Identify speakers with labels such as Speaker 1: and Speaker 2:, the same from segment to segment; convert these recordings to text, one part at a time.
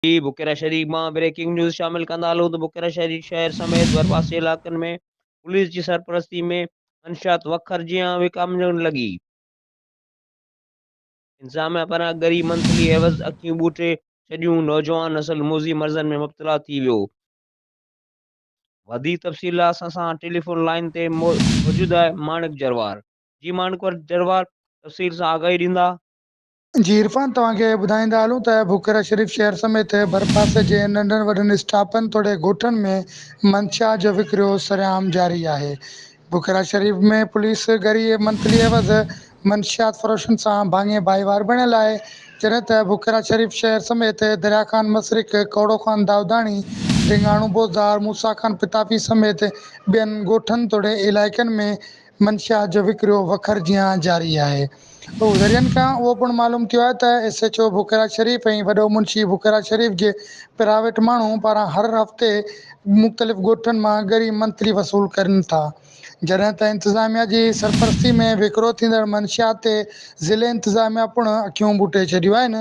Speaker 1: بڪيرا شريف مان breaking news شامل ڪندا هلون ته بڪيرا شريف شهر سميت ڀرپاسي علائقن ۾ پوليس جي سرپرستي ۾ منشيات وکر جيان وڪامجڻ لڳي. انتظاميا پاران ڳري منٿلي عيوض اکيون ٻوٽي ڇڏيون، نوجوان نسل موذي مرضن ۾ مبتلا ٿي ويو. وڌيڪ تفصيل لاء اسان سان ٽيليفون لائين تي موجود آهي ماڻڪ جروار. جي ماڻڪ جروار تفصيل سان آگاهي ڏيندا.
Speaker 2: جي عرفان توهان کي ٻڌائيندا هلون ته ڀوڪيرا شريف شهر سميت ڀرپاسي جي ننڍن وڏن اسٽاپن توڙي ڳوٺن ۾ منشيات جو وڪرو سرعام جاري آهي. ڀوڪيرا شريف ۾ پوليس ڳري منٿلي عيوض منشيات فروشن سان ڀاڱي ڀائيوار بڻيل آهي جڏهن ته ڀوڪيرا شريف شهر سميت دريا خان مشرق، ڪوڙو خان دائوداڻي، ڊينگاڻو بوزدار، موسيٰ خان پتافي سميت ٻين ڳوٺن توڙي علائقن ۾ منشيات جو وڪرو وکر جيان جاري آهي. ذريعن کان اهو پڻ معلوم ٿيو آهي ته ايس ايڇ او بڪيرا شريف ۽ وڏو منشي بڪيرا شريف جي پرائيويٽ ماڻهو پاران هر هفتي مختلف ڳوٺن مان ڳري منٿلي وصول ڪرين ٿا جڏهن ته انتظاميا جي سرپرستي ۾ وڪرو ٿيندڙ منشيات تي ضلعي انتظاميا پڻ اکيون ٻوٽي ڇڏيون آهن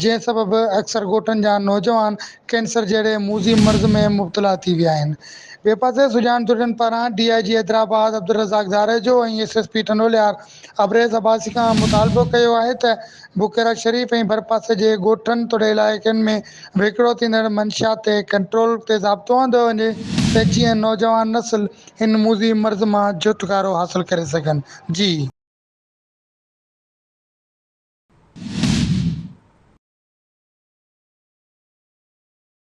Speaker 2: جنهن سبب اڪثر ڳوٺن جا نوجوان ڪينسر جهڙي موذي مرض ۾ مبتلا ٿي ويا آهن. ٻئي پاسي سڄاڻ ڌرين پاران D I G Hyderabad Abdulrazzaq Dharejo ۽ S S P Tando Allahyar Abrez Abbasi کان مطالبو ڪيو آهي ته بڪيرا شريف ۽ ڀرپاسي جي ڳوٺن توڙي علائقن ۾ وڪرو ٿيندڙ منشيات تي ڪنٽرول تي ضابطو آندو وڃي ته جيئن نوجوان نسل هن موذي مرض مان ڇوٽڪارو حاصل ڪري سگهن. جي.